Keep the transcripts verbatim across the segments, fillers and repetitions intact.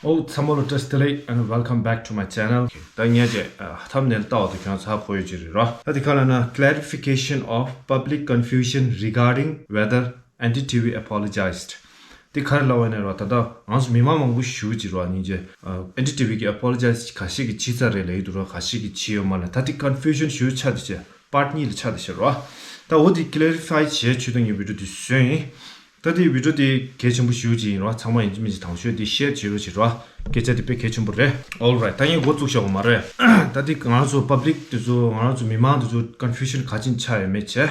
ཨོ་ཚང་མ་ལ་བཀྲ་ཤིས་བདེ་ལེགས། And welcome back to my channel. ད་ངས་ཀྱི་ཐམ་ནེལ་ལྟ་བ་དེ་ཁྱོད་ཚོ་ཧ་གོ་ཡོད་ཀྱི་རེད་ར། ད་དེ་ག་ལབ་ན། Clarification of public confusion regarding whether N D T V apologized. དེ་ག་རེ་ལབ་པ་ཡིན་ན་ར། ད་ལྟ་ང་ཚོ་མི་མང་མང་པོ་ཞེ་པོ་ཅིག་ར། སྙིང་རྗེ། N D T V གི་apologize ག་ཤེད་ཀྱིས་བྱས་ཚར་རེད་ལབ་ཀྱི་འདུག་ར། ག་ཤེད་ཀྱིས་བྱས་ཡོད་མ་རེད། ད་དེ་confusion ཞེ་པོ་ཆགས་བསྡད་བྱས། Part གཉིས་ལ་ཆགས་བསྡད་བྱས་ར། ད་འོ་དེ་clarify བྱེད་ཆེད་དུ་ངས་video དེ་བཟོས་ཡིན། ད་དེ་video དེ་གལ་ཆེན་པོ་ཞེ་པོ་ཅིག་ཡིན་ར། ཚང་མ་ཡིན་གཅིག་མིན་གཅིག་དང་ཤོས་དེ་share བྱེད་རོགས་བྱེད་ར། སྐད་ཆ་དེ་དཔེ་གལ་ཆེན་པོ་རེད། Alright, ད་ངས་འགོ་བཙུགས་བཞག་པ་མ་རེད། ད་དེ་ང་རང་ཚོ་public དེ་ཚོ། ང་རང་ཚོ་མི་མང་དེ་ཚོ་confusion ག་ཅིག་ཆགས་ཡོད་མེད་བྱས།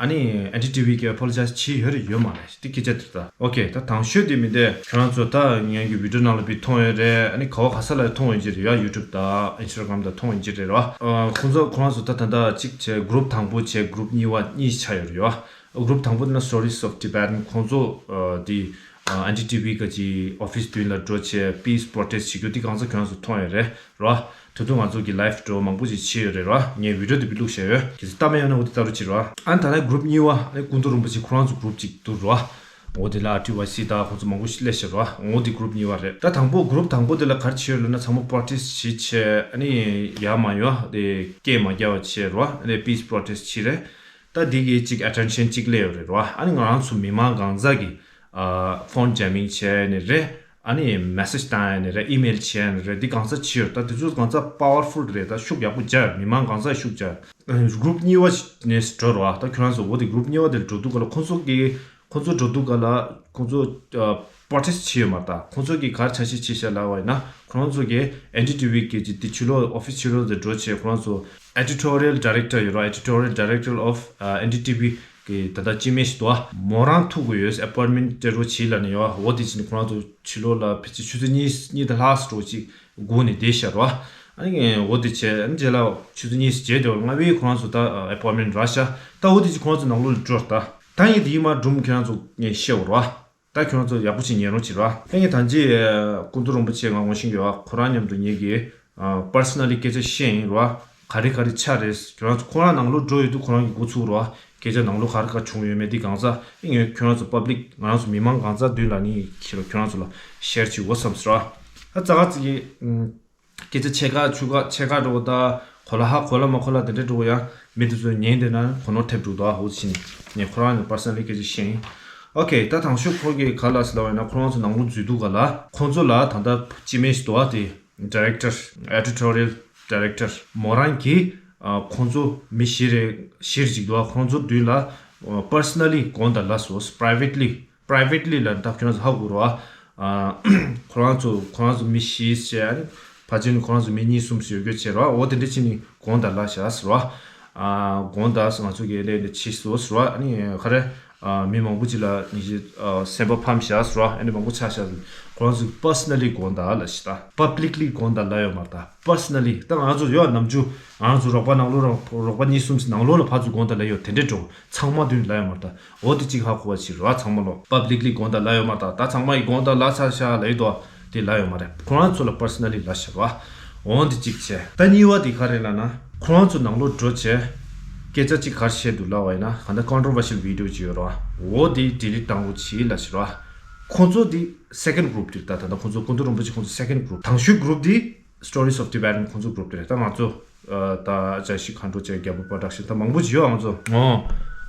ཨ་ནི་N D T V གིས་apologize བྱས་ཡོད་རེད་ཡོད་མ་རེད། དེ་སྐད་ཆ་དེ་རེད་ད། Okay, ད་དང་ཤོས་དེ་མི་འདུག་ཁྱོད་རང་ཚོ་ད་ངའི་video ནང་ལ་བི་མཐོང་ཡོད་རེད། ཨ་ནི་ག་བ་ག་ས་ལ་མཐོང་ཡོད་ཀྱི་རེད་ཡ། YouTube དང་Instagram དང་མཐོང་ཡོད་ཀྱི་རེད་ར། ཨ་ཁོང་ཚོ་ཁོ་རང་ཚོ་ད་ད་ལྟ་གཅིག་བྱས་group དང་པོ་བྱས་group གཉིས་པ་གཉིས་ཆགས་ཡོད་རེད་ཡ། Group དང་པོ་དེ་ན་Stories of Tibetan། ཁོང་ཚོ་ཨ་དེ་ཨ་N D T V གི་office མདུན་ལ་འགྲོ་བྱས་peace protest བྱེད་རྒྱུ་དེ་གང་ཚ་ཁྱོད་རང་ཚོ་མཐོང་ཡོད་རེད་ར། ད་དུང་ང་ཚོ་གི་live འགྲོ་མང་པོ་ཞིག་བྱས་ཡོད་རེད་ར། ངས་video དེ་བི་བླུགས་བཞག་ཡོད། གལ་སྲིད་ལྟ་མེད་ཡོད་ན་འོ་དེ་ལྟ་རོགས་བྱེད་ར། ཨ་ནི་ད་ལྟ་group གཉིས་པ་ཨ་ནི་སྐུ་མདུན་རིན་པོ་ཆེ་ཁོ་རང་ཚོ་group གཅིག་འདུག་ར། འོ་དེ་ལ་R T Y C དང་ཁོང་ཚོ་མང་པོ་ཞིག་སླེབས་བཞག་ར། འོ་དེ་group གཉིས་པ་རེད། ད་དང་པོ་group དང་པོ་དེ་ལ་ག་རེ་བྱས་ཡོད་ལབ་ན། ཚང་མ་protest བྱས་བྱས་ཨ་ནི་ཡར་མར་ཡོད་དེ་སྐད་མ་རྒྱག་པ་བྱས་ར། ཨ་ནི་peace protest བྱས་རེད། ད་འདི་གི་གཅིག་attention གཅིག་སླེབས་ཡོད་རེད་ར། ཨ་ནི་ང་རང་ཚོ་མི་མང་གང་ཟག་གི་ཨ་phone jamming བྱས་ནས་རེད། ཨ་ནི་message བཏང་ཡ་ནས་རེད། email བྱས་ནས་རེད། འདི་གང་ཚ་བྱས་ཡོད། ད་འདི་ཚོ་གང་ཚ་powerful རེད། ད་ཤུགས་ཡག་པོ་རྒྱག་ཡོད། མི་མང་གང་ཚ་ཤུགས་རྒྱག་ཡོད། group གཉིས་པ་ནས་འགྲོ་ར། ད་ཁྱོད་རང་ཚོ་འོ་དེ་group གཉིས་པ་དེ་ལ་འགྲོ་དུས་ག་ལ་ཁོང་ཚོ་གི་ཁོང་ཚོ་འགྲོ་དུས་ག་ལ་ཁོང་ཚོ་ཨ་protest བྱས་ཡོད་མ་རེད། ད་ཁོང་ཚོ་གི་ག་རེ་འཆར་གཞི་བྱས་བཞག་ལབ་པ་ཡིན་ན། ཁོ་རང་ཚོ་གི་N D T V གི་ཅིག་དེ་ཕྱི་ལོགས་office ཕྱི་ལོགས་དེ་འགྲོ་བྱས་ཁོ་རང་ཚོ་editorial director ཡོད་ར། Editorial director of ཨ་N D T V གི་ད་ལྟ་སྤྱི་མི་ཞིག་འདུག་ཨ། མོ་རང་ཐུག་དགོས་ཡོད། appointment སྤྲད་རོགས་བྱེད་ལབ་ནས་ཡོད། འོ་དེ་བྱས་ནས་ཁོ་རང་ཚོ་ཕྱི་ལོགས་ལ་ཕལ་ཆེར་ཆུ་ཚོད་གཉིས་གཉིས་དང་ལྷག་ཙམ་འགྲོ་ཅིག་སྒུག་ནས་བསྡད་ཤག་ར། ཨ་ནི་འོ་དེ་བྱས་ཨ་ནི་རྗེས་ལ་ཆུ་ཚོད་གཉིས་རྗེས་དེ་བར་སྔ་བའི་ཁོ་རང་ཚོ་ད་appointment རག་ཤག་ད་འོ་དེ་བྱས་ཁོ་རང་ཚོ་ནང་ལོགས་ལ་འགྲོ་ར། ད་ད་ངས་དེ་ཡིན་མ་སྒྲུང་ཁྱེད་རང་ཚོ་ངས་བཤད་འོ་ར། ད་ཁྱོད་རང་ཚོ་ཡག་པོ་ཞིག་ཉན་རོགས་བྱེད་ར། ད་ངས་ད་ཅི་སྐུ་མདུན་རིན་པོ་ཆེ་ང་ངོ་ཤེས་ཀྱི་ཡོད། ཁོ་རང་མཉམ་དུ་ངེད་ཀྱིས་personally སྐད་ཆ་བཤད་ཡིན་ར། ག་རེ་ག་རེ་ཆགས་རེད། ཁྱོད་རང་ཚོ་ཁོ་རང་ནང་ལོགས་འགྲོ་ཡོད་དུས་ཁོ་རང་གིས་འགོ་ཚུགས་ར། སྐད་ཆ་ནང་ལོགས་ག་རེ་ག་བྱུང་ཡོད་མེད་དེ་གང་ཟག་ཨེ་ངས་ཁྱོད་རང་ཚོ་public ང་རང་ཚོ་མི་མང་གང་ཟག་མདུན་ལ་ནི་ཁྱེད་རང་ཁྱོད་རང་ཚོ་ལ་share བྱེད་འོ་བསམ་སོང་ར། ད་ཙག་ཙིག་གི་སྐད་ཆ་ཆེ་ཁག་ཆུ་ཁག་ཆེ་ཁག་འགྲོ་གི་ད། གོ་ལ་ཧ་གོ་ལ་མ་གོ་ལ་དེ་འདྲ་འགྲོ་གི་ཡ། མི་དེ་ཚོ་ཉན་བསྡད་ན་གོ་ནོར་ཐེབས་འགྲོ་གི་འདུག་ཨ། འོ་ཕྱིན་ངས་ཁོ་རང་ནས་personally སྐད་ཆ་བཤད་ཡིན། Okay, ད་དང་ཤོས་ཁོ་གིས་ག་ལབ་ཟེར་ལབ་པ་ཡིན་ན། ཁོ་རང་ཚོ་ནང་ལོགས་འཛུལ་དུས་ག་ལ་ཁོང་ཚོ་ལ་ད་ལྟ་སྤྱི་མི་ཞིག་འདུག་ཨ། དེ་director, editorial director མོ་རང་གིས་ཨ་ཁོང་ཚོ་མི་བཞི་རེ་བཞི་རེ་ཅིག་འདུག་ཨ། ཁོང་ཚོ་མདུན་ལ་ཨ་personally དགོངས་དག་ལབ་སོང་། Privately privately ལ་ད་ཁྱོད་རང་ཚོ་ཧ་གོ་རོགས་ཨ། ཁོ་རང་ཚོ་ཁོ་རང་ཚོ་མི་བཞི་བྱས། ཨ་ནི་ཕལ་ཆེར་ནི་ཁོ་རང་ཚོ་མི་གཉིས་གསུམ་ཞིག་ཡོད་རྒྱུ་བྱས་རོགས། འོ་དེ་འདྲ་ཕྱིན་ནི་དགོངས་དག་ལབ་བཞག་ཟེར་རོགས། ཨ་དགོངས་དག་ང་ཚོ་གི་ལས་འདི་བྱེད་སོ་ཟེར་རོགས། ཨ་ནི་ག་རེ་ཨ་མི་མང་པོ་ཅིག་ལ་ནི་ཨ་སེམས་པ་ཕམ་བཞག་ཟེར་རོགས། ཨ་ནི་མང་པོ་ཆགས་བཞག་ཟེར། ཁོ་རང་ཚོ་personally དགོངས་དག་ལབ་ཞིག་ད། Publicly དགོངས་དག་ལབ་ཡོད་མ་རེད་ད། Personally ད་ང་ཚོ་ཡོད་ནམ་རྒྱུན་ང་ཚོ་རོགས་པ་ནང་ལོགས་རང་རོགས་པ་གཉིས་གསུམ་ཞིག་ནང་ལོགས་ལ་ཕར་ཚུར་དགོངས་དག་ལབ་ཡོད། དེ་འདྲས་འགྲོ་ཚང་མ་མདུན་ལ་ཡོད་མ་རེད་ད། འོ་དེ་གཅིག་ཧ་གོ་བ་བྱེད་རོགས། ཚང་མ་ལོ་publicly དགོངས་དག་ལབ་ཡོད་མ་རེད་ད། ད་ཚང་མ་ཡི་དགོངས་དག་ལབ་ཚར་ཤག་ལབ་ཡོད་དོ། དེ་ལབ་ཡོད་མ་རེད། ཁོ་རང་ཚོ་ལ་personally ལབ་ཤག་རོགས། འོ་དེ་གཅིག་བྱས། ད་གཉིས་པ་དེ་ག་རེ་ལབ་ན། ཁོ་རང་ཚོ་ནང་ལོགས་འགྲོ་བྱས་སྐད་ཆ་གཅིག་ག་རེ་བཤད་འདུག་ལབ་པ་ཡིན་ན། ག་འདྲ་controversial video གཅིག་ཡོད་རོགས། འོ་དེ་delete བཏང་རོགས་བྱེད་ལབ་ཤག་རོགས། ཁོང་ཚོ་དེ་second group དེ་རེད་ད། ད་ད་ཁོང་ཚོ་སྐུ་མདུན་རིན་པོ་ཆེ་ཁོང་ཚོ་second group དང་ཤོས་group དེ་Stories of Tibetan ཁོང་ཚོ་group དེ་རེད། ད་ང་ཚོ་ཨ་ད་བཀྲ་ཤིས་མཁའ་འགྲོ་བཅས་རྒྱལ་པོ་production ད་མང་པོ་ཅིག་ཡོད། ང་ཚོ་ཨོ་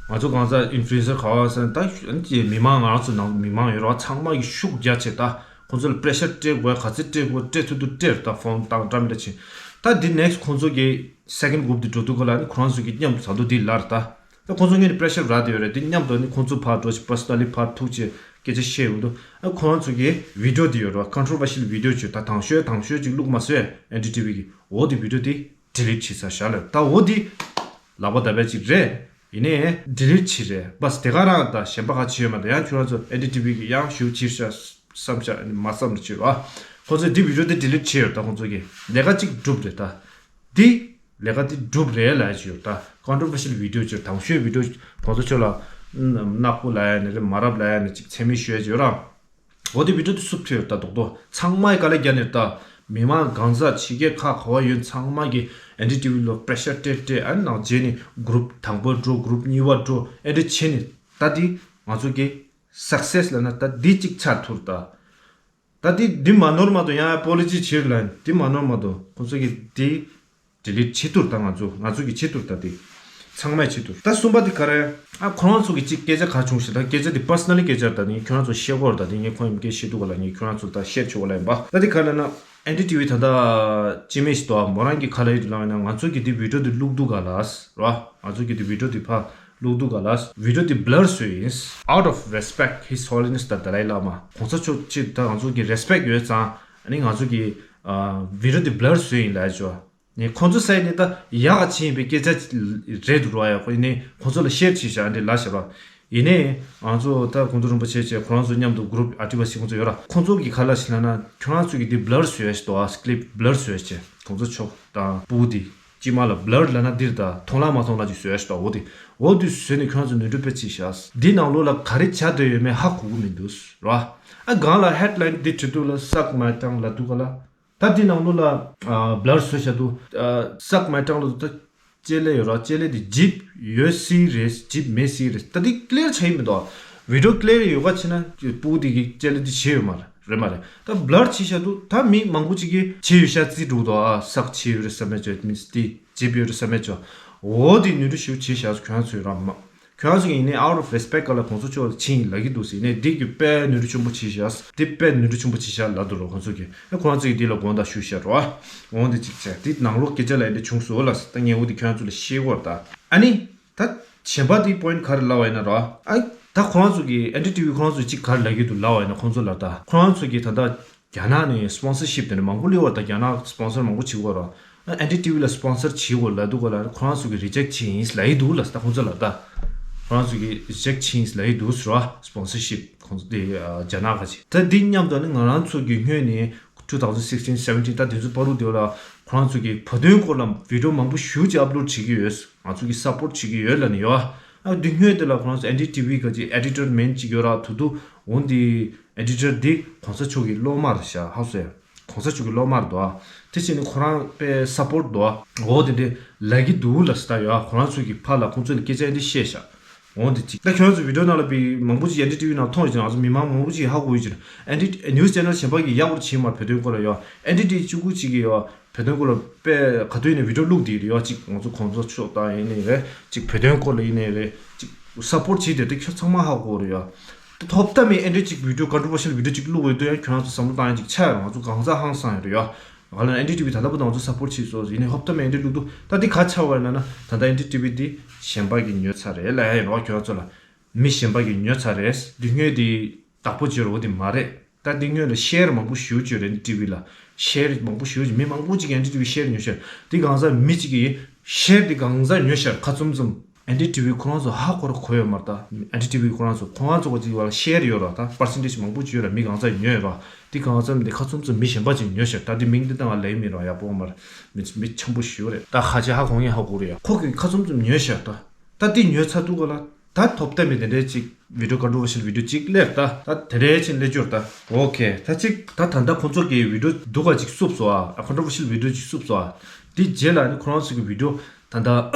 ང་ཚོ་གང་ཟག་influencer ག་བ་ཟེར་ན་ད་ཨ་ནི་མི་མང་ང་རང་ཚོ་ནང་མི་མང་ཡོད་རོགས། ཚང་མ་གི་ཤུགས་རྒྱག་བྱས་ད་ཁོང་ཚོ་ལ་pressure སྤྲད་དགོས། ག་ཚོད་སྤྲད་དགོས་སྤྲད་ཐུབ་ཐུབ་སྤྲད་རེད་ད། phone བཏང་འདྲ་མི་འདྲ་བྱས། ད་འདི་next ཁོང་ཚོ་གི་second group དེ་འགྲོ་དུས་ག་ལ་ཨ་ནི་ཁོ་རང་ཚོ་གི་མཉམ་དུ་ད་དུང་འདི་ལབ་རེད་ད། ད་ཁོང་ཚོ་ངོས་ནས་pressure རག་བསྡད་ཡོད་རེད། དེ་མཉམ་དུ་ནི་ཁོང་ཚོ་ཕར་འགྲོ་ཞིག་personally ཕར་ཐུག་བྱས་སྐད་ཆ་བཤད་ཡོང་དུས། ཨ་ཁོ་རང་ཚོ་གི་video དེ་ཡོད་རེད་བ། controversial video ཅིག་ད་དང་ཤོས་དང་ཤོས་ཅིག་བླུགས་མ་སོང་ཨེ། N D T V གི་འོ་དེ་video དེ་delete བྱས་ཚར་ཤག་ལབ། ད་འོ་དེ་ལག་པ་བརྡབ་པ་ཅིག་རེད། ཡིན་ནའི་delete བྱས་རེད། བས་དེ་ག་རང་ད་གཞན་པ་ག་ཅི་ཡོད་མ་རེད། ཡང་ཁྱོད་རང་ཚོ་N D T V གི་ཡང་ཞུ་ཕྱིར་ཤག་བསམ་ཤག་མ་བསམ་རེད་ཅེས་རེད་བ། ཁོང་ཚོས་དེ་video དེ་delete བྱས་ཡོད། ད་ཁོང་ཚོ་གི་ལས་ཀ་གཅིག་གྲུབ་རེད་ད། འདི་ལས་ཀ་འདི་གྲུབ་རེད་ལབ་ཡ་ཅིག་ཡོད་ད། controversial video ཅིག་དང་ཤོས་video ཁོང་ཚོ་ཆོས་ལ་ནག་པོ་ལབ་ཡ་ནི་རེད། མ་རབས་ལབ་ཡ་ནི་ཅིག་མཚན་སྨད་ཞུ་ཡ་ཅིག་ཡོད་ར། འོ་དེ་video དེ་སུབ་ཐུབ་ཡོད་ད། རྡོག་རྡོག་ཚང་མ་ཡི་དཀའ་ལས་རྒྱག་ནས་ད། མི་མང་གང་ཟག་ཕྱི་རྒྱལ་ཁག་ག་བ་ཡོད་ཚང་མ་གི་N D T V ལོ་pressure སྤྲད་སྤྲད། ཨ་ནང་རྗེས་ནི་group དང་པོ་འགྲོ་group གཉིས་པ་འགྲོ་ཨེ་འདྲ་བྱས་ནི་ད། འདི་ང་ཚོ་གི་success ལབ་ན་ད་འདི་གཅིག་ཆགས་ཐུབ་ད། ད་འདི་འདི་མ་ནོར་མ་གཏོགས་ཡང་ཨ་པོ་ལོ་ཇི་བྱེད་ལ་འདི་མ་ནོར་མ་གཏོགས་ཁོང་ཚོ་གི་འདི་ཌི་ལིཊ་བྱེད་ཐུར་ད་ང་ཚོ་ང་ཚོ་གི་བྱེད་ཐུར་ད་འདི་ཚང་མས་བྱེད་ཐུར། ད་གསུམ་པ་འདི་ག་རེ། ཨ་ཁོ་རང་ཚོ་གི་གཅིག་སྐད་ཆ་ག་བྱུང་ཞེ་ད་སྐད་ཆ་འདི་པར་སོ་ནལ་ལི་སྐད་ཆ་ད་ནི་ཁྱོད་རང་ཚོ་བཤད་སྐོར་ད་འདི་ངས་ཁོང་ཡིན་སྐད་བཤད་འདུག་ག་ལ་ངས་ཁྱོད་རང་ཚོ་ད་བཤད་ཆོག་ག་ལ་ཡིན་པ། ད་འདི་ག་ལ་ན་ཨེན་ཌི་ཊི་ཝི་ད་ད་ཅི་མེད་ཞིག་འདུག་ཨ། མོ་རང་གི་ག་ལ་ཡོད་ལ་ན་ང་ཚོ་གི་འདི་བི་ཌི་ཡོ་འདི་བླུག་འདུག་ག་ལ་ར། ང་ཚོ་གི་འདི་བི་ཌི་ཡོ་འདི་ཕ་བླུག་འདུག་ག་ལ། བི་ཌི་ཡོ་འདི་བྷ་ལར་བཟོས་ཡིན། Out of respect His Holiness the Dalai Lama གོང་ས་མཆོག་ཅིག་ད་ང་ཚོ་གི་རེ་སི་པེག་ཡོད་ཙང་ཨ་ནི་ང་ཚོ་གི་ཨ་བི་ཌི་ཡོ་འདི་བྷ་ལར་བཟོས་ཡིན་ལ་ཅོ། ནས་ཁོང་ཚོ་སའི་ནས་ད་ཡག་ག་ཕྱིན་པའི་སྐད་ཆ་རེད་འདུག་ར། ཡ་ཁོ་ཡིན་ནས་ཁོང་ཚོ་ལ་ཤེར་བྱས་བཞག་འདི་ལ་ཞབས་ར། ཡིན་ནས་ང་ཚོ་ད་གུང་ཐུག་རིན་པོ་ཆེ་བཅས་ཁོ་རང་ཚོ་མཉམ་དུ་གུ་རུབ་ཨ་ཏི་བ་སི་ཁོང་ཚོ་ཡོད་ར། ཁོང་ཚོ་གི་ཁ་ལ་ཞིག་ལ་ན་ཁྱོད་རང་ཚོ་གི་འདི་བྷ་ལར་བཟོས་ཡ་ཞིག་འདུག་ཨ། ཀི་ལིབ་བྷ་ལར་བཟོས་བྱས་གོང་ས་མཆོག་དང་སྤུ་གུ་འདི་དཀྱིལ་མ་ལ་བྷ་ལར་ལ་ན་འདིར་ད་མཐོང་ལ་མ་མཐོང་ལ་ཅིག་བཟོས་ཡ་ཞིག་འདུག་འོ་དེ་འོ་དེ་བཟོས་ནས་ཁྱོད་རང་ཚོ་ནོར་འཁྲུལ་དཔེ་ཅིག་བཞག་འདི་ནང་ལོགས་ལ་ག་རེ་བྱ་འདོད་ཡོད་མེད་ཧ་གོ་གི་མི་འདུག་ར། ཨ་གང་ལ་ཧེཌ་ལའིན་འདི་བྲིས་འདུག་ལ་སག་མའི་ཊང་ལ་འདུག་ག་ལ། ད་འདི་ནང་ལོགས་ལ་ཨ་བྷ་ལར་བཟོས་བཞག་འདུག་ཨ་སག་མའི་ཊང་ལ་འདུག་ད་ལྕེ་ལེ་ཡོད་ར། ལྕེ་ལེ་འདི་ཇིབ་ཡོད་སྲིད་རེད། ཇིབ་མེད་སྲིད་རེད། ད་འདི་ཀི་ལི་ཡར་ཆགས་ཀྱི་མི་འདུག་ཨ་བི་ཌི་ཡོ་ཀི་ལི་ཡར་ཡོད་ག་བྱས་ན་སྤུ་གུ་འདི་གི་ལྕེ་ལེ་འདི་བྱས་ཡོད་མ་རེད། རེད་མ་རེད། ད་བྷ་ལར་བྱས་བཞག་འདུག་ད་མི་མང་པོ་ཅིག་གིས་བྱས་ཡོད་ཤག་བརྩི་འགྲོ་འདུག་ཨ་སག་བྱས་ཡོད་རེད་བསམ་མེད་ཅོ། མི་འདི་ཇིབ་ཡོད་རེད་བསམ་མེད་ཅོ། འོ་འདི་ནོར་འཁྲུལ་ཞེ་པོ་བྱས་བཞག་ཁྱོད་རང་ཚོས་ར་མ། ཁྱོད་རང་ཚོ་ཡིན་ནའི་out of respect ག་ལ་གོང་ས་མཆོག་ལ་ཕྱིན་ཡིན་ལབ་ཀྱི་འདུག་ཟེར་ནས་འདི་གི་དཔེ་ནོར་འཁྲུལ་ཆེན་པོ་བྱས་བཞག་འདི་དཔེ་ནོར་འཁྲུལ་ཆེན་པོ་བྱས་བཞག་ལབ་འདུག་རོ། ཁོང་ཚོ་གིས་ཨ་ཁོ་རང་ཚོ་གིས་འདི་ལ་དགོངས་དག་ཞུ་བཞག་རོ། འོང་འདི་གཅིག་བྱས་འདི་ནང་ལོགས་སྐད་ཆ་ལ་ཡིན་འདི་བྱུང་སོང་ལ་ད་ངས་འོ་འདི་ཁྱོད་རང་ཚོ་ལ་ཤེས་དགོས་ར། ད་ཨ་ནི་ད་གཞན་པ་འདི་པོ་ཡིན་ག་རེ་ལབ་པ་ཡིན་ན་རོ། ཨ་ད་ཁོ་རང་ཚོ་གིས་ཨེན་ཌི་ཊི་ཝི་ཁོ་རང་ཚོ་གཅིག་ག་རེ་ལབ་ཀྱི་འདུག་ལབ་པ་ཡིན་ན་ཁོང་ཚོ་ལ་ད་ཁོ་རང་ཚོ་གིས་ད་ལྟ་རྒྱ་ནག་ནས་སི་པོན་སར་ཤིབ་དེ་འདྲ་མང་པོ་སླེབས་པ་རེད། ད་རྒྱ་ནག་སི་པོན་སར་མང་པོ་བྱེད་ཀྱི་ཡོད་རེད། ཨེན་ཌི་ཊི་ཝི་ལ་སི་པོན་སར་བྱེད་དགོས་ལབ་འདུག་ག་ལ་ཁོ་རང་ཚོ་གིས་རི་ཇེག་བྱས་ཡིན་ལབ་ཡི་འདུག་ལ། ད་ཁོང་ཚོ་ལ་ད་ཁོ་རང་ཚོ་གིས་རི་ཇེག་བྱས་ཡིན་ལབ་ཡི་འདུག་ཟེར་བ། སི་པོན་སར་ཤིབ་ཁོང་ཚོ་དེ་རྒྱ་ནག་ག་བྱེད། ད་འདི་མཉམ་དུ་ནི་ང་རང་ཚོ་གི་སྔོན་ནས་two thousand sixteen seventeen ད་དེ་ཚོ་བར་དུ་དེ་ལ་ཁོ་རང་ཚོ་གིས་བོད་དོན་སྐོར་ལ་བི་ཌི་ཡོ་མང་པོ་ཞེ་ཅིག་ཨབ་ལོཌ་བྱེད་ཀྱི་ཡོད། ང་ཚོ་གིས་སབ་པོརཊ་བྱེད་ཀྱི་ཡོད་ལབ་ནས་ཡོད། ཨ་འདི་སྔོན་དེ་ལ་ཁོ་རང་ཚོ་ཨེན་ཌི་ཊི་ཝི་ག་ཅིག་ཨེ་ཌི་ཊར་མེན་ཅིག་ཡོད་ར། དུ་དུ་འོང་འདི་ཨེ་ཌི་ཊར་འདི་གོང་ས་མཆོག་གི་སློབ་མ་རེད་ཤག་ཧ་སོ་ཡ། གོང་ས་མཆོག་གི་སློབ་མ་རེད་དོ། དེ་བྱས་ནས་ཁོ་རང་དཔེ་སབ་པོརཊ་དོ། འོ་དེ་འདྲས་ལབ་ཀྱི་འདུག་ལ་ས་ད་ཡོད། ཁོ་རང་ཚོ་གི་ཕར་ལ་ཁོང་ཚོ་ལ་སྐད་ཆ་འདི་བཤད་ཤག་འོ་འདི་གཅིག་ད་ཁྱོད་ཚོ་བི་ཌི་ཡོ་ནང་ལ་བི་མང་པོ་ཅིག་ཨེན་ཌི་ཊི་ཝི་ནང་མཐོང་ཡོད་ཅིག་ང་ཚོ་མི་མང་མང་པོ་ཅིག་ཧ་གོ་ཡོད་ཅིག་ཨེན་ཌི་ནིའུ་སི་ཆེ་ནལ་གཞན་པ་གི་ཡག་པོ་བྱེད་མ་བོད་དོན་སྐོར་ལ་ཡོད། ཨེན་ཌི་ཊི་ཝི་བཅུ་དགུ་ཅིག་གི་ཡོད། བོད་དོན་སྐོར་ལ་དཔེ་ག་དུས་ནས་བི་ཌི་ཡོ་བླུགས་དེ་རེད་ཡོད། ཅིག་ང་ཚོ་གོང་ས་མཆོག་དང་ཡིན་ནའི་རེད། ཅིག་བོད་དོན་སྐོར་ལ་ཡིན་ནའི་རེད། ཅིག་སབ་པོརཊ་བྱེད་དེ་དེ་ཁྱོད་ཚང་མ་ཧ་གོ་རེད་ཡོད། དེ་ཐོབ་ཐབས་མེད་ཨེ་འདྲ་ཅིག་བི་ཌི་ཡོ་ཀོན་ཊོ་བར་ཤལ་བི་ཌི་ཡོ་ཅིག་བླུགས་འོས་དུས་ཡང་ཁྱོད་རང་ཚོ་བསམ་བློ་བཏང་ཡང་ཅིག་ཆགས་ཡོད། ང་ཚོ་གང་ཟག་ཧང་སང་ཡོད་རེད་ཡོད། ང་ལ་ཨེན་ཌི་ཊི་ཝི་ད་ལྟ་བར་དུ་ང་ཚོ་སབ་པོརཊ་བྱེད་སོང་ཡིན་ནའི་ཧོབ་ཐབས་མེད་ཨེ་འདྲ་བླུགས་འདུག་ད་འདི་ག་ཆགས་པ་ཡིན་ན་ད་ལྟ་ཨེན་ཌི་ཊི་ཝི་འདི་གཞན་པ་གི་ཉོས་ཚར་རེད་ལབ་ཡ་ཡིན་རོགས་ཁྱོད་ཚོ་ལ། མི་གཞན་པ་གི་ཉོས་ཚར་རེད། འདི་སྔོན་འདི་བདག་པོ་བྱེད་རོགས་འདི་མ་རེད། ད་འདི་སྔོན་ལ་ཤེར་མང་པོ་ཞེ་པོ་ཅིག་ཡོད་རེད། ཨེན་ཌི་ཊི་ཝི་ལ་ཤེར་མང་པོ་ཞེ་པོ་ཅིག་མི་མང་པོ་ཅིག་གིས་ཨེན་ཌི་ཊི་ཝི་ཤེར་ཉོས་ཤར། འདི་གང་ཟག་མི་གཅིག་གིས་ཤེར་འདི་གང་ཟག་ཉོས་ཤར་ཁ་ཙུམ་ཙུམ། ཨེན་ཌི་ཊི་ཝི་ཁོ་རང་ཚོ་ཧ་གོ་ར་གོ་ཡོད་མ་རེད། ད་ཨེན་ཌི་ཊི་ཝི་ཁོ་རང་ཚོ་ཁོ་རང་ཚོ་ག་ཅིག་བ་ལ་ཤེར་ཡོད་ར། ད་པར་སེན་ཊེཇ་མང་པོ་ཅིག་ཡོད་ར། མི་གང་ཟག་ཉོས་ཡོད་ར། འདི་གང་ཟག་འདི་ཁ་ཙུམ་ཙུམ་མི་གཞན་པ་ཅིག་ཉོས་ཤར། ད་འདི་མིང་འདི་ད་ང་ལབ་ཡ་མིན་ར། ཡག་པོ་མ་རེད། མི་མི་འཆམ་པོ་ཞིག་ཡོད་རེད། ད་ཁ་ཆེ་ཧ་གོ་ངེས་ཧ་གོ་རེད་ཡ། ཁོ་གི་ཁ་ཙུམ་ཙུམ་ཉོས་ཤར། ད་ད་འདི་ཉོས་ཚར་འདུག་ག་ལ། ད་ཐོབ་ཐབས་མེད་དེ་འདྲའི་ཅིག་བི་ཌི་ཡོ་ཀོན་ཊོ་བར་ཤལ་བི་ཌི་ཡོ་ཅིག་སླེབས། ད་ད་དེ་འདྲའི་ཕྱིན་སླེབས་ཀྱོར་ད། ཨོ་ཁེ། ད་ཅིག་ད་ད་ལྟ་ཁོང་ཚོ་གི་བི་ཌི་ཡོ་སྡུག་ག་ཅིག་བསུབས་སོང་ཨ། ཀོན་ཊོ་བར་ཤལ་བི་ཌི་ཡོ་ཅིག་བསུབས་སོང་ཨ། དེ་རྗེས་ལ་ནི་ཁོ་རང་ཚོ་གི་བི་ཌི་ཡོ་ད་ལྟ་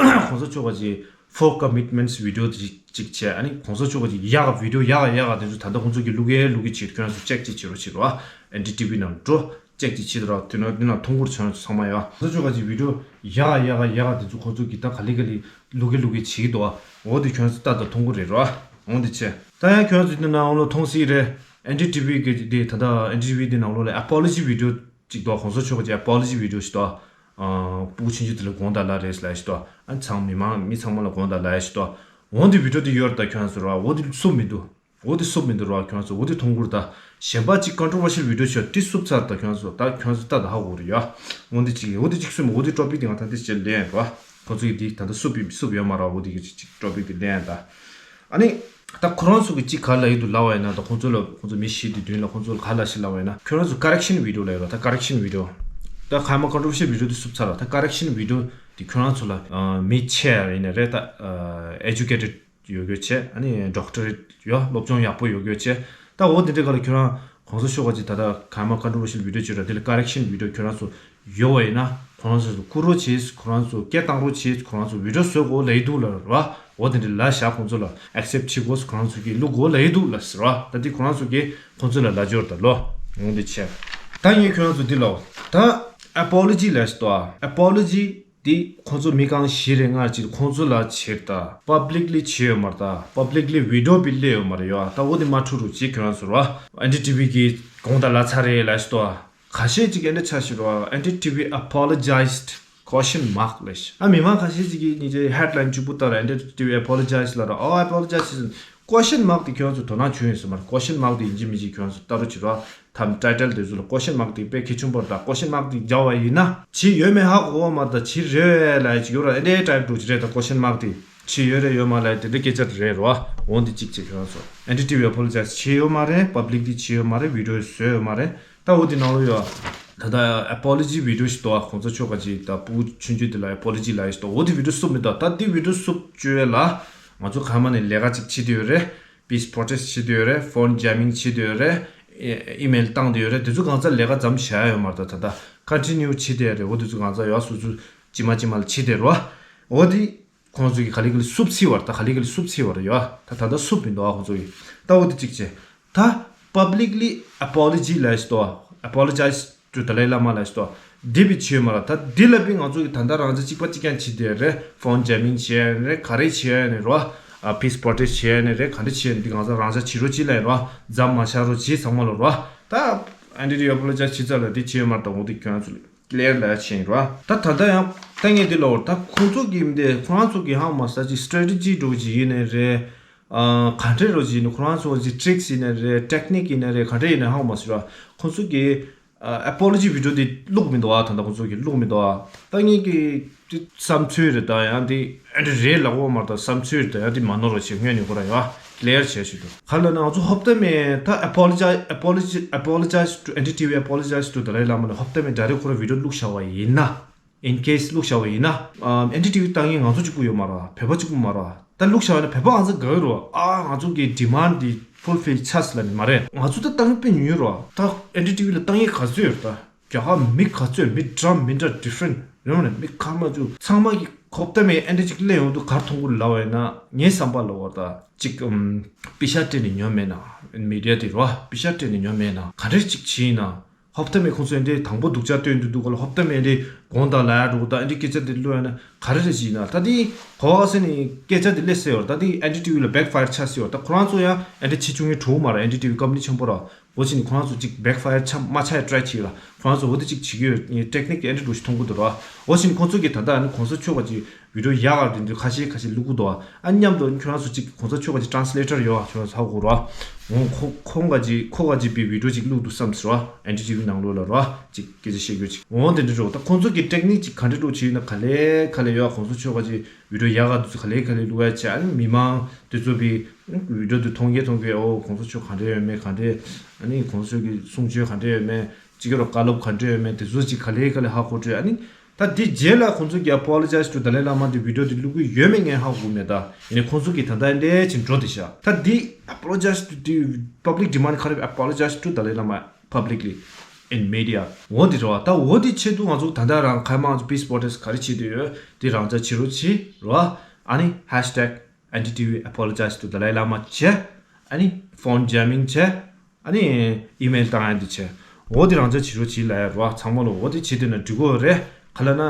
གོང་ས་མཆོག་ག་ཅིག་Four Commitments བི་ཌི་ཡོ་ཅིག་ཅིག་བྱས། ཨ་ནི་གོང་ས་མཆོག་ག་ཅིག་ཡག་ག་བི་ཌི་ཡོ་ཡག་ག་ཡག་ག་དེ་ཚོ་ད་ལྟ་ཁོང་ཚོ་གི་བླུག་གི་བླུག་གི་བྱེད། ཁྱོད་རང་ཚོ་ཅེག་ཅིག་བྱེད་རོགས་བྱེད་རོགས་ཨ། ཨེན་ཌི་ཊི་ཝི་ནང་འགྲོ། ཅེག་ཅིག་བྱེད་དུ་ར། དེ་ན་དེ་ན་མཐོང་གི་རེད། ཁྱོད་ཚོ་ཚང་མ་ཡོད། ཁོང་ཚོ་ཆོ་ག་ཅིག་བི་ཌི་ཡོ་ཡག་ཡག་ཡག་དེ་ཚོ་ཁོང་ཚོ་གི་ད་ག་ལེ་ག་ལེ་བླུག་གི་བླུག་གི་བྱེད་ཀྱི་འདུག་ཨ། འོ་དེ་ཁྱོད་ཚོ་ལྟ་ད་མཐོང་གི་རེད་ར། འོ་དེ་བྱས། ད་ཡང་ཁྱོད་ཚོ་དེ་ནང་ལོ་མཐོང་སྲིད་རེད། ཨེན་ཌི་ཊི་ཝི་གི་དེ་ད་ད་ཨེན་ཌི་ཊི་ཝི་དེ་ནང་ལོ་ལ་ཨ་པོ་ལོ་ཇི་བི་ཌི་ཡོ་ཅིག་འདུག་ཁོང་ཚོ་ཆོ་ག་ཅིག་ཨ་པོ་ལོ་ཇི་བི་ཌི་ཡོ་ཞིག་འདུག་ཨ། སྤུ་གུ་ཆུང་ཆུང་དེ་ལ་དགོངས་དག་ལབ་རེད་ལབ་ཞིག་འདུག་ཨ། ཚང་མི་མང་མི་ཚང་མ་ལ་དགོངས་དག་ལབ་ཞིག་འདུག་འོ་དེ་བི་ཌི་ཡོ་དེ་ཡོད་རེད། ད་ཁྱོད་ཚོ་ར་འོ་དེ་བསུབ་མི་འདུག་འོ་དེ་བསུབ་མི་འདུག་ར། ཁྱོད་ཚོ་འོ་དེ་མཐོང་གི་རེད་ད། གཞན་པ་གཅིག་ཀོན་ཊོ་བར་ཤལ་བི་ཌི་ཡོ་ཆོག་དེ་བསུབ་ཚར། ད་ཁྱོད་ཚོ་ད་ཁྱོད་ཚོ་ལྟ་ད་ཧ་གོ་རེད་ཡ། འོ་དེ་གཅིག་འོ་དེ་གཅིག་བསུབ་མི་འོ་དེ་ཊོ་པིག་དེ་ང་ད་དེ་ཕྱིར་ལེན་ར། ཁོ་ཚོ་གི་དེ་ད་ལྟ་བསུབ་བསུབ་ཡོད་མ་ར། འོ་དེ་གི་གཅིག་གཅིག་ཊོ་པིག་དེ་ལེན་ད། ཨ་ནི་ད་ཁོ་རང་ཚོ་གི་གཅིག་ག་ལ་ཡིན་འདུག་ལབ་པ་ཡིན་ན། ད་ཁོ་ཚོ་ལ་ཁོ་ཚོ་མི་བཞི་དེ་མདུན་ལ་ཁོ་ཚོ་ལ་ག་ལ་ཞིག་ལབ་པ་ཡིན་ན། ཁྱོད་རང་ཚོ་ཀོ་རེག་ཤན་བི་ཌི་ཡོ་ལབ་ཡོད་ར། ད་ཀོ་རེག་ཤན་བི་ཌི་ཡོ་ད་ཁ་མ་ཀོན་ཊོ་བར་ཤལ་བི་ཌི་ཡོ་དེ་བསུབ་ཚར་ར། ད་ཀོ་རེག་ཤན་བི་ཌི་ཡོ་དེ་ཁྱོད་རང་ཚོ་ལ་མི་ཆེ་ཡིན་ན་རེད། ད་ཨེ་ཇུ་ཀེ་ཊེཌ་ཡོད་རྒྱུ་བྱས། ཨ་ནི་ཌོག་ཊོ་རེཊ་ཡོད། སློབ་སྦྱོང་ཡག་པོ་ཡོད་རྒྱུ་བྱས། ད་འོ་དེ་འདྲའི་སྒང་ལ་ཁྱོད་རང་གོང་ས་མཆོག་ག་ཅིག་ད་ལྟ་ག་མ་ཀོན་ཊོ་བར་ཤལ་བི་ཌི་ཡོ་བྱོས་ར། དེ་ལ་ཀོ་རེག་ཤན་བི་ཌི་ཡོ་ཁྱོད་རང་ཚོ་ཡོད་པ་ཡིན་ན་ཁོ་རང་ཚོ་བསྐུར་རོགས་བྱེད། ཁོ་རང་ཚོ་སྐད་བཏང་རོགས་བྱེད། ཁོ་རང་ཚོ་བི་ཌི་ཡོ་བཟོ་དགོས་ལབ་ཡི་འདུག་ལ་ར། འོ་དེ་འདྲ་ལབ་བཞག་ཁོང་ཚོ་ལ་ཨེག་སེབ་བྱེད་དགོས། ཁོ་རང་ཚོ་གིས་བླུག་དགོས་ལབ་ཡི་འདུག་ལ་ཟེར་བ། ད་དེ་ཁོ་རང་ཚོ་གིས་ཁོང་ཚོ་ལ་ལབ་འབྱོར་ད་ལོ། འོང་འདི་བྱས། ད་ངས་ཁྱོད་རང་ཚོ་འདི་ལ་ད་ཨེ་པོ་ལོ་ཇི་ལབ་ཤི་ཏོ། ཨེ་པོ་ལོ་ཇི་འདི་ཁོང་ཚོ་མི་རྐང་བཞི་རེ་ལྔ་ཅིག་ཁོང་ཚོ་ལ་བྱེད་ད། པབ་ལིག་ལི་བྱེད་ཡོད་མ་རེད་ད། པབ་ལིག་ལི་བི་ཌི་ཡོ་བི་སླེབས་ཡོད་མ་རེད་ཡོ། ད་འོ་འདི་མ་འཁྲུག་རུ་ཅིག་ཁྱོད་རང་ཚོ་ར། ཨེན་ཌི་ཊི་ཝི་གི་དགོངས་དག་ལ་ཚར་རེད་ལབ་ཤི་ཏོ། ཁ་ཤས་ཅིག་ཨེ་འདྲ་ཆགས་ཤི་རོ། ཨེན་ཌི་ཊི་ཝི་apologized question mark ལབ་ཤི། ཨ་མི་མང་ཁ་ཤས་ཅིག་གིས་ཉིན་རྗེས་ཧེཌ་ལའིན་གཅིག་པུ་ལྟར་ཨེན་ཌི་ཊི་ཝི་apologized ལབ་རོ། ཨོ་apologized question mark དེ་ཁྱོད་ཚོ་དོ་སྣང་བྱུང་ཡོད་ས་མ་རེད། question mark དེ་ཡིན་གཅིག་མིན་གཅིག་ཁྱོད་ཚོ་ལྟ་རོགས་བྱེད་རོ། ཐམ་ཊའི་ཊལ་དེ་ཚོ་ལ་question mark དེ་དཔེ་གལ་ཆེན་པོ་རེད་ད། question mark དེ་རྒྱག་པ་ཡིན་ན་བྱས་ཡོད་མེད་ཧ་གོ་བ་མ་རེད་ད། བྱས་རེད་ལབ་ཡ་ཅིག་ཡོད་ར། ཨེ་འདྲའི་ཊའིབ་འདྲ་ཅིག་རེད་ད། question mark དེ་བྱས་ཡོད་རེད་ཡོད་མ་རེད་དེ་འདྲའི་སྐད་ཆ་དེ་རེད་རོ། འོ་འདི་གཅིག་བྱས་ཁྱོད་རང་ཚོ། ཨེན་ཌི་ཊི་ཝི་apologized བྱས་ཡོད་མ་རེད། པབ་ལིག་དེ་བྱས་ཡོད་མ་རེད། བི་ཌི་ཡོ་བཟོས་ཡོད་མ་རེད། ད་འོ་དེ་ནང་ལོ་ཡོད། ད་ལྟ་ཨེ་པོ་ལོ་ཇི་བི་ཌི་ཡོ་ཞིག་འདུག་ཨ། གོང་ས་མཆོག་ག་ཅིག་ད་ཕྲུ་གུ་ཆུང་ཆུང་དེ་ལ་ཨེ་པོ་ལོ་ཇི་ལབ་ཡོད་ཞིག་འདུག་འོ་དེ་བི་ཌི་ཡོ་བསུབ་མི་འདུག་ད་དེ་བི་ཌི་ཡོ་བསུབ་བཅུག་ཡས་ལ་ང་ཚོ་ག་མ་ནས་ལས་ཀ་ཅིག་བྱེད་དེ་ཡོད་རེད། པིས་པྲོ་ཊེ་སི་བྱེད་དེ་ཡོད་རེད། ཕོན་ཇེམ་མིང་བྱེད་དེ་ཡོད་རེད། ཨི་མེལ་བཏང་དེ་ཡོད་རེད། དེ་ཚོ་གང་ཚ་ལས་ཀ་མཚམས་བཞག་ཡོད་མ་རེད། ད་ད་ད་ཀོན་ཊི་ནིའུ་བྱེད་དེ་ཡོད་རེད། འོ་དེ་ཚོ་གང་ཚ་ཡོད་སོ་སོ་ཅི་མ་ཅི་མ་ལ་བྱེད་དེ་རོ། འོ་དེ། ཁོང་ཚོ་གིས་ག་ལེ་ག་ལེ་བསུབ་ཚིག་བར་ད་ག་ལེ་ག་ལེ་བསུབ་ཚིག་བར་ཡོད། ད་ད་ལྟ་བསུབ་མི་འདུག་ཨ། ཁོང་ཚོ་གིས་ད་འོ་དེ་གཅིག་བྱས། ད་པབ་ལིག་ལི་ཨེ་པོ་ལོ་ཇི་ལབ་ཤི་ཏོ། apologized to Dalai Lama ལབ་ཤི་ཏོ། འདི་བི་བྱས་མ་ར། ད་འདི་ལ་བི་ང་ཚོ་གིས་ད་ལྟ་རང་ཅག་གཅིག་པ་གཅིག་རྐྱང་བྱེད་དེ་རེད། ཕོན་ཇེམ་མིང་བྱས་ནི་རེད། ག་རེ་བྱས་ནི་རོ། པིས་པྲོ་ཊེ་སི་བྱས་ནི་རེད། ག་འདྲ་བྱས་ནི་འདི་གང་ཚ་རང་ཅག་བྱེད་རོགས་བྱེད་ལབ་རོ། འཛམ་མ་ཆགས་རོགས་བྱེད་ཚང་མ་ལ་རོ། ད་ཨེན་ཌི་ཊི་ཝི་apologize བྱེད་ཚར་ལ་འདི་བྱས་མ་ར། ད་འོ་དེ་ཁྱོད་ཚོ་ལ། ཀླེར་ལ་ཕྱིན་རོ། ད་ད་ལྟ་ཡང་ད་ངས་འདི་ལོར་ད་ཁོང་ཚོ་གི་འདི་ཁོ་རང་ཚོ་གི་ཧང་མ་ས་ཅིག་སི་ཊེ་རེ་ཊི་ཇི་འགྲོ་གི་ཡིན་ནའི་རེད། ཨ་ག་འདྲས་རོ་ཅིག་ཡིན་ནའི་ཁོ་རང་ཚོ་གི་ཊི་རིག་སི་ཡིན་ནའི་རེད། ཊེག་ནིག་ཡིན་ནའི་རེད། ག་འདྲས་ཡིན་ནའི་ཧང་མ་སི་རོ། ཁོང་ཚོ་གི་ཨ་ཨེ་པོ་ལོ་ཇི་བི་ཌི་ཡོ་འདི་བླུག་མི་འདུག་ཨ། ད་ལྟ་ཁོང་ཚོ་གི་བླུག་མི་འདུག་ཨ། ད་ངས་གི་འདི་བསམ་ཚུལ་རེད། ད་ཡང་འདི་ཨེ་འདྲ་རེད་ལབ་འོ་མ་རེད། ད་བསམ་ཚུལ་རེད། ད་ཡང་འདི་མ་ནོར་རོ་ཅིག་སྔོན་ནས་ཁོ་རང་ཡོད་ཀླེར་བྱས་ཞུ་འདུག་ག་ལ་ན་ང་ཚོ་ཧོབ་ཏེ་མེད་ད། apologize apology apologize to ཨེན་ཌི་ཊི་ཝི apologize to Dalai Lama ལ་ཧོབ་ཏེ་མེད་ཌའི་རེག་ཁོ་ར་བི་ཌི་ཡོ་བླུག་བཞག་པ་ཡིན་ན། in case བླུག་བཞག་པ་ཡིན་ན། ཨེན་ཌི་ཊི་ཝི་ལྟ་མཁན་ང་ཚོ་གཅིག་པུ་ཡོད་མ་རེད། བོད་པ་གཅིག་པུ་མ་རེད། ད་བླུག་བཞག་པ་ཡིན་ན་བོད་པ་གང་ཚ་དགའ་གི་རོ། ཨ་ང་ཚོ་གི་ཌི་མན་ཌི་ཕུལ་ཕིལ་ཆགས་ལ་ནི་མ་རེད། ང་ཚོ་ད་ལྟ་མཁན་དཔེ་ཉུང་ཉུང་རོ། ད་ཨེན་ཌི་ཊི་ཝི་ལ་ལྟ་མཁན་ག་ཚོད་ཡོད་རེད་ད། རྒྱ་གར་མི་ག་ཚོད་མི་འདྲ་མི་འདྲ་ཌི་ཕ་རེན་ཊི་ཡོད་ནས་མི་ག་མ་བཅུ་ཚང་མ་གི་ཧོབ་ཏེ་མེད་ཨེ་འདྲ་ཅིག་གླེང་ཡོང་དུས་གར་མཐོང་གི་ལབ་པ་ཡིན་ན་ངའི་བསམ་པ་ལ་བ་ད་ཅིག་ཨམ་པེ་ཤ་སྤྲད་ནས་ཉོ་མེད་ན་མི་ཌི་ཡ་དེ་རོ། པེ་ཤ་སྤྲད་ནས་ཉོ་མེད་ན་ག་འདྲ་ཅིག་བྱས་ན་ཧོབ་ཏེ་མེད་ཁོང་ཚོ་ཨེ་འདྲ་དང་པོ་སྡུག་ཅག་སྟོན་དུ་འདུག་ག་ལ། ཧོབ་ཏེ་མེད་ཨེ་འདྲ་དགོངས་དག་ལ་ཡ་འགྲོ་ད་ཨེ་འདྲ་སྐད་ཆ་དེ་གླུ་ཡ་ན་ག་རེ་རེ་བྱས་ན་ད་དེ་གོ་བ་སེ་ནས་སྐད་ཆ་དེ་ལས་སེ་ཡོད་ད། དེ་ཨེན་ཌི་ཊི་ཝི་ལ་བེག་ཕ་ཡར་ཆགས་སེ་ཡོད་ད། ཁོ་རང་ཚོ་ཡང་ཨེ་འདྲ་བྱེད་བཅུག་མཁན་གྲོགས་མ་རེད། ཨེན་ཌི་ཊི་ཝི་ཀམ་པ་ནི་ཆེན་པོ་ར། འོ་ཕྱིན་ཁོ་རང་ཚོ་གཅིག་བེག་ཕ་ཡར་ཆ་མ་ཆགས་ཡ་ཊ་རའི་བྱེད་ལ། ཁོ་རང་ཚོ་འོ་དེ་གཅིག་བྱེད་ཀྱི་ཡོད། ངས་ཊེག་ནིག་ཨེ་འདྲ་འགྲོ་ཞིག་མཐོང་གི་འདུག་ར། འོ་ཕྱིན་ཁོ་ཚོ་གིས་ད་ལྟ་ཨ་ནི་གོང་ས་མཆོག་ག་ཅིག་བི་ཌི་ཡོ་ཡག་ག་དེ་འདྲ་ཁ་ཤས་ཁ་ཤས་བླུག་གི་འདུག་ཨ། མཉམ་དུ་ཁྱོད་རང་ཚོ་གཅིག་གོང་ས་མཆོག་ག་ཅིག་ཊ་རན་སི་ལེ་ཊར་ཡོད་ཨ། ཁྱོད་རང་ཚོ་ཧ་གོ་ར། འོ་ཁོ་ཁོང་ག་ཅིག་ཁོ་ག་ཅིག་པའི་བི་ཌི་ཡོ་ཅིག་བླུག་འདུག་བསམ་ཟེར་ར། ཨེན་ཌི་ཊི་ཝི་ནང་ལོགས་ལ་ར་ཅིག་སྐད་ཆ་བཤད་རྒྱུ་ཅིག་འོ་དེ་འདྲ་འགྲོ་ད། ཁོང་ཚོ་གི་ཊེག་ནིག་ཅིག་ག་འདྲ་འགྲོ་བྱས་ཡོད་ན་ག་ལེ་ག་ལེ་ཡོད་ཨ། གོང་ས་མཆོག་ག་ཅིག་བི་ཌི་ཡོ་ཡག་ག་དུས་ཚོད་ག་ལེ་ག་ལེ་བླུག་ཡ་བྱས། ཨ་ནི་མི་མང་དེ་ཚོ་བི་བི་ཌི་ཡོ་དེ་མཐོང་གི་མཐོང་གི་འོ་གོང་ས་མཆོག་ག་འདྲ་ཡོད་མེད་ག་འདྲ། ཨ་ནི་གོང་ས་མཆོག་གི་གསུང་ཆོས་ག་འདྲ་ཡོད་མེད་ཅིག་གི་རོ་བཀའ་སློབ་ག་འདྲ་ཡོད་མེད་དེ་ཚོ་ཅིག་ག་ལེ་ག་ལེ་ཧ་གོ་འགྲོ། ཨ་ནི་ད་དེ་རྗེས་ལ་ཁོང་ཚོ་གི་apologize to Dalai Lama དེ་བི་ཌི་ཡོ་དེ་བླུག་གི་ཡོད་མེད་ངས་ཧ་གོ་མེད་ད། ཡིན་ནའི་ཁོང་ཚོ་གི་ད་ལྟ་འདྲ་ཅིག་འགྲོ་དེ་ཤག་ད་དེ་apologize to དེ་public demand ག་རེ་apologize to Dalai Lama publicly in media འོ་དེ་རེད་བ། ད་འོ་དེ་ཆེད་དུ་ང་ཚོ་ད་ལྟ་རང་ཁ་མང་ཚོ་པིས་པྲོ་ཊེ་སི་ག་རེ་བྱེད་དུ་ཡོད་དེ་རང་ཅག་བྱེད་རོགས་བྱེད་རོགས། ཨ་ནི་ཧེཤ་ཊེག་ཨེན་ཌི་ཊི་ཝི་apologize to Dalai Lama བྱས། ཨ་ནི་ཕོན་ཇེམ་མིང་བྱས། ཨ་ནི་ཨི་མེལ་བཏང་ཡ་འདི་བྱས། འོ་དེ་རང་ཅག་བྱེད་རོགས་བྱེད་ལ་ཡ་རོགས། ཚང་མ་ལོ་འོ་དེ་བྱེད་དུས་ན་འགྲིག་གོ་རེད། ག་ལ་ན།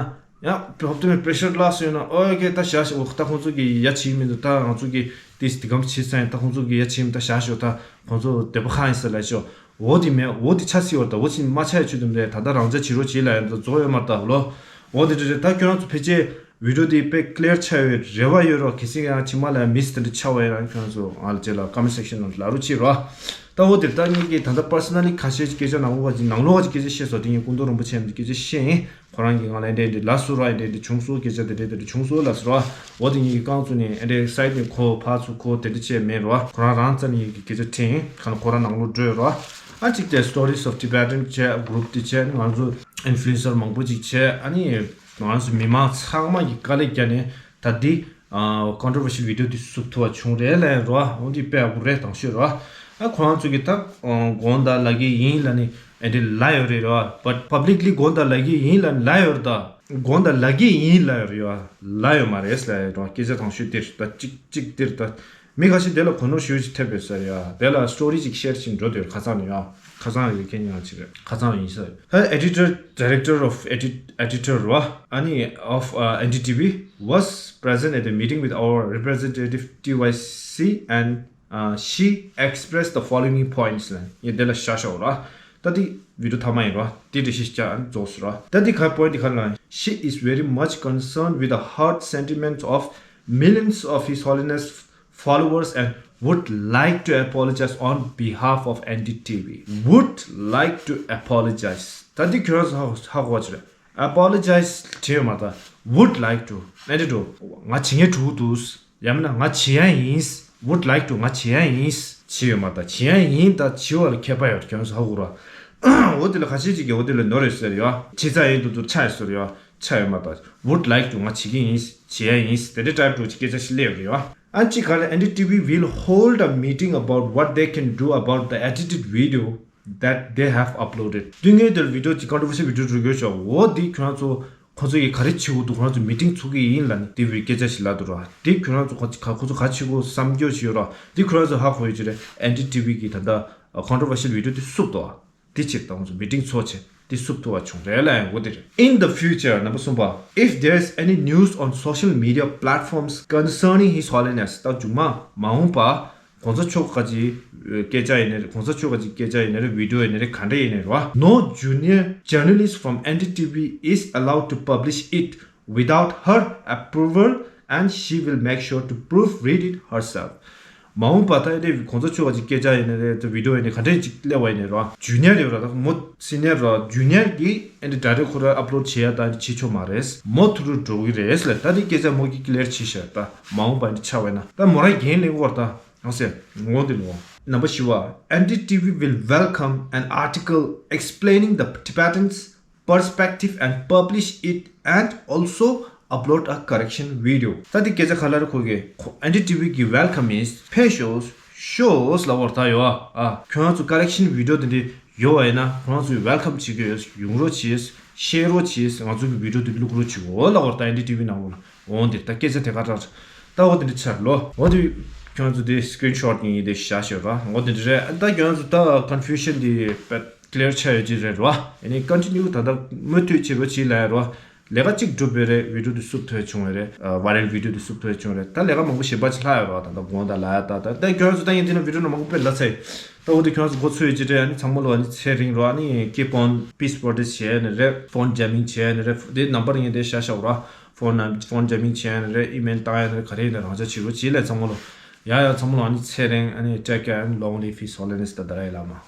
ཡང་ཧོབ་ཏེ་མེད་པེ་ཤར་ལ་སོང་ན་ཨོ་ཀེ་ད་བཞག་ཤོག་ད་ཁོང་ཚོ་གི་ཡ་བྱེད་མི་འདུག་ད་ང་ཚོ་གི་དེ་དེ་གམ་བྱེད་ས་ཡིན། ད་ཁོང་ཚོ་གི་ཡ་བྱེད་མི་ད་བཞག་ཤོག་ད་ཁོང་ཚོ་དེ་པ་ཁ་ཡིན་ས་ལ་ཤོག་འོ་དེ་མེད། འོ་དེ་ཆ་སྲིད་བར་ད་འོ་ཕྱིན་མ་ཆ་ཡ་ཆུ་དུམ་རེད། ད་ད་རང་ཅག་བྱེད་རོགས་བྱེད་ལ་ཡ་འདུག་རྫོགས་ཡོད་མ་རེད་ད་ལོ། འོ་དེ་འདྲ་རེད། ད་ཁྱོད་རང་ཚོ་ཕལ་ཆེར་བི་ཌི་ཡོ་དེ་དཔེ་ཀླེར་ཆགས་ཡོད་རེ་བ་ཡོད་རོགས། གལ་སྲིད་ཡང་ཕྱི་མ་ལ་མིས་དེ་འདྲ་ཆགས་པ་ཡིན་རང་ཁྱོད་རང་ཚོ་ང་ལ་བཅས་ལ་ཀོ་མེན་ཊི་སེག་ཤན་ནང་ལ་རོགས་བྱེད་རོགས། ད་འོ་དེ་ད་ངེད་ཀྱི་ད་ལྟ་པར་སོ་ན་ལི་ཁ་ཤས་ཀྱི་སྐད་ཆ་ནང་ལོགས་ཀྱི་ནང་ལོགས་ཀྱི་སྐད་ཆ་བཤད་སོང་། དེ་ངས་སྐུ་མདུན་རིན་པོ་ཆེ་གི་སྐད་ཆ་བཤད་ཡིན། ཁོ་རང་གིས་ང་ལ་འདྲ་འདྲ་ལ་སུ་ར་འདྲ་འདྲ་བྱུང་སོ། སྐད་ཆ་དེ་འདྲ་དེ་འདྲ་བྱུང་སོ་ལ་སུ་ར། འོ་དེ་ངེད་ཀྱི་རྐང་ཚུགས་ནས་འདྲ་སའི་ཌི་ནས་ཁོ་ཕར་ཚུར་ཁོ་དེ་འདྲ་བྱས་མེད་རོ། ཁོ་རང་རང་རྩ་ནས་ངེད་ཀྱི་སྐད་ཆ་དྲན་ཁ་ན་ཁོ་རང་ནང་ལོགས་འགྲོ་ཡོད་རོ། ཨ་གཅིག་དེ་Stories of Tibetan བྱས་གུ་རུབ་དེ་བྱས་ང་ཚོ་ཨིན་ཕུ་ལུ་ཨེན་སར་མང་པོ་ཅིག་བྱས། ཨ་ནི་ང་ཚོ་མི་མང་ཚང་མ་གི་དཀའ་ལས་བརྒྱབ་ནས་ད་འདི་ཀོན་ཊོ་ཝར་ཤལ་བི་ཌི་ཡོ་དེ་བསུབ་ཐུབ་པ་བྱུང་རེད་ལབ་རོ། འོ་འདི་དཔེ་ཡག་པོ་རེད་དང་ཤོད་རོ། ཨ་ཁོ་རང་ཚོ་གི་ད་དགོངས་དག་ལབ་ཀྱི་ཡིན་ལབ་ནི་ཨེ་འདྲ་ལབ་ཡོད་རེད་རོ། བཊ་པབ་ལིག་ལི་དགོངས་དག་ལབ་ཀྱི་ཡིན་ལབ་ནི་ལབ་ཡོད་རེད་ད། དགོངས་དག་ལབ་ཀྱི་ཡིན་ལབ་ཡོད་རེད་ཡ། ལབ་ཡོད་མ་རེད་ལབ་ཡོད་རོ། སྐད་ཆ་དང་ཤོད་དེར་ད་གཅིག་གཅིག་དེར་ད་མི་ཁ་ཤས་དེ་ལ་གོ་ནོར་ཞེ་པོ་ཅིག་ཐེབས་ཡོད་ས་རེད་ཡ། དེ་ལ་སི་ཊོ་རི་ཅིག་ཤེར་ཅིག་འགྲོ་དེར་ཁ་སང་ནས་ཡ། ཁ་སང་ཡོད་མཁན་ཡང་ཅིག་རེད། ཁ་སང་ཡིན་ས་རེད། ད་editor, director of edit, editor ར། ཨ་ནི་of uh, N D T V was present at the meeting with our representative T Y C and uh, she expressed the following points ལ་ཡིན། དེ་ལ་ཤ་ཤོག་ར། ད་དེ་བི་ཌི་ཡོ་མཐའ་མ་ཡིན་ར། དེ་འདྲ་ཞིག་ཅག་རྫོགས་སོང་ར། ད་དེ་ག་པོ་ཡིན་དེ་ག་ལ། She is very much concerned with the hurt sentiments of millions of His Holiness followers and would like to apologize on behalf of N D T V. Would like to apologize. ད་འདི་ཁྱོད་རང་ཚོ་ཧ་གོ་ཧ་གོ་བ་ཅི་རེད། Apologize བྲིས་ཡོད་མ་རེད་ད། Would like to. ཨེ་འདྲ་འགྲོ། ང་བྱེད་མཁན་དྲུག་འདུག་ཡང་མིན་ན་ང་བྱེད་ཡ་ཡིན། Would like to. ང་བྱེད་ཡ་ཡིན། བྱེད་ཡོད་མ་རེད་ད། བྱེད་ཡ་ཡིན་ད། བྱེད་པ་ལ་ཁྱད་པར་ཡོད་རེད། ཁྱོད་རང་ཚོ་ཧ་གོ་ར། འོ་དེ་ལ་ཁ་ཤས་ཅིག་གིས་འོ་དེ་ལ་ནོར་རེད་ཟེར་ཡོད། བྱེད་ཚར་ཡིན་འདུག་འདུག་ཆ་ཡོད་ཟེར་ཡོད། ཆ་ཡོད་མ་རེད་ད། Would like to. ང་བྱེད་ཀྱི་ཡིན། བྱེད་ཡ་ཡིན། དེ་འདྲའི་type འདྲ་ཅིག་སྐད་ཆ་ཞིག་སླེབས་ཡོད་རེད་ཡ། ཨ་ཅི་ག་ལ། N D T V will hold a meeting about what they can do about the edited video that they have uploaded. དུས་ངན་དེར་བི་ཌི་ཡོ་ཅིག་controversial བི་ཌི་ཡོ་འགྲོ་གི་ཡོད་ཤག་འོ་འདི་ཁྱོད་རང་ཚོ་ཁོ་ཚོ་གིས་ག་རེ་བྱེད་དགོས་འདུག་ཁོ་རང་ཚོ་མི་ཊིང་ཚུགས་ཀྱི་ཡིན་ལབ་ནས་དེ་བའི་སྐད་ཆ་ཞིག་ལབ་འདུག་ར། འདི་ཁྱོད་རང་ཚོ་ག་ག་ཁོ་ཚོ་ག་བྱེད་དགོས་བསམ་རྒྱུ་ཞིག་ཡོད་ར། འདི་ཁྱོད་རང་ཚོ་ཧ་གོ་ཡོད་ཀྱི་རེད། N D T V གིས་ད་ལྟ་controversial བི་ཌི་ཡོ་དེ་བསུབ་འདུག་དེ་ཕྱིར་ད་ང་ཚོ་མི་ཊིང་ཚོགས་བྱས་དེ་བསུབ་ཐུབ་པ་བྱུང་རེད་ལབ་ཡོང་གི་རེད། In the future, ནམ་པ་གསུམ་པ། If there is any news on social media platforms concerning His Holiness, ད་མཇུག་མ་མ་འོངས་པ་གོང་ས་མཆོག་ག་ཅིག་སྐད་ཆ་ཡིན་ནའི་རེད། གོང་ས་མཆོག་ག་ཅིག་སྐད་ཆ་ཡིན་ནའི་རེད། བི་ཌི་ཡོ་ཡིན་ནའི་རེད། ག་འདྲ་ཡིན་ནའི་རེད་བ། No junior journalist from N D T V is allowed to publish it without her approval and she will make sure to proofread it herself. མ་འོངས་པ་ད་ཨེ་འདྲའི་གོང་ས་མཆོག་ག་ཅིག་སྐད་ཆ་ཡིན་ནའི་རེད། ད་བི་ཌི་ཡོ་ཡིན་ནའི་ག་འདྲ་ཅིག་སླེབས་པ་ཡིན་ནའི་རེད། ཇུ་ནི་ཡར་ཡོད་ར། ད་མོ་སི་ནི་ཡར་ར། ཇུ་ནི་ཡར་གིས་ཨེ་འདྲ་ཌའི་རེག་ཊི་ཁོ་རང་ཨབ་ལོཌ་བྱེད་ཡ་ད་ཨེ་འདྲ་བྱེད་ཆོག་མ་རེད། མོ་ཐུག་རུ་འགྲོ་གི་རེད་ལབ། ད་དེ་སྐད་ཆ་མོ་གིས་ཀི་ལི་ཡར་བྱས་ཤག་ད་མ་འོངས་པ་ཨེ་འདྲ་ཆགས་པ་ཡིན་ན་ད་མོ་རང་འགན་ལེན་དགོས་ར། ད་ཡང་སེ་ངོ་འདི་ལོ། Number ཤི་བ། N D T V will welcome an article explaining the Tibetans perspective and publish it and also upload a correction video. ད་དེ་སྐད་ཆ་ག་ལ་རེད། ཁོ་གིས་ཨེན་ཌི་ཊི་ཝི་གི་welcome is ཕེབས་ཤོག་ཤོག་ལབ་པ་རེད་ད་ཡོད་ཨ། ཨ་ཁྱོད་རང་ཚོ་correction video དེ་འདྲ་ཡོད་པ་ཡིན་ན་ཁོ་རང་ཚོས་welcome བྱེད་ཀྱི་ཡོད། ཡོང་རོགས་བྱེད། ཤེར་རོགས་བྱེད། ང་ཚོ་གི་video དེ་བླུག་རོགས་བྱེད་གོ་ལབ་པ་རེད་ད་ཨེན་ཌི་ཊི་ཝི་ནང་ལོགས་ལ། འོང་དེ་ད་སྐད་ཆ་དེ་ག་རང་རེད། ད་འོ་དེ་འདྲ་ཆགས་ལོ། འོ་དེ་ཁྱོད་རང་ཚོ་དེ་screenshot ཡིན་དེ་བཞག་ཤོག་ར། འོ་དེ་འདྲ་རེད། ད་ཁྱོད་རང་ཚོ་ད་confusion དེ་པད་clear ཆགས་ཡོད་ཀྱི་རེད་རོ། ཨ་ནི་continue ད་ལྟ་མུ་མཐུད་བྱེད་རོགས་བྱེད་ལབ་ཡ་རོ། ལས་ཀ་གཅིག་སྒྲུབ་པ་རེད། video དེ་བསུབ་ཐུབ་བྱུང་བ་རེད། viral video དེ་བསུབ་ཐུབ་བྱུང་བ་རེད། ད་ལས་ཀ་མང་པོ་གཞན་པ་ཅིག་ལྷག་ཡོད་རོ། ད་ལྟ་དགོངས་དག་ལབ་ཡ་ད་ད་ད་ཁྱོད་རང་ཚོ་ད་ཡིན་དེ་ན་video ནང་མང་པོ་དཔེ་ལབ་ཚར་ཡིན། ད་འོ་དེ་ཁྱོད་རང་ཚོ་འགོ་ཚུགས་ཡོད་ཀྱི་རེད། ཨ་ནི་ཚང་མ་ལོ་ཨ་ནི་ཚེ་རིང་རོ། ཨ་ནི་keep on peace protest བྱས་ནི་རེད། phone jamming བྱས་ནི་རེད། དེ་number ཡིན་དེ་ཤ་ཤ་རོ། phone phone jamming བྱས་ནི་རེད། email བཏང་ཡ་ནི་རེད། ག་རེ་ཡིན་ནི་རང་ཆ་བྱེད་རོགས་བྱེད་ལས་ཚང་མ་ལོ། ཡ་ཡ་ཚང་མ་ལོ་ཨ་ནི་ཚེ་རིང་། ཨ་ནི་take care and long live His Holiness the Dalai Lama།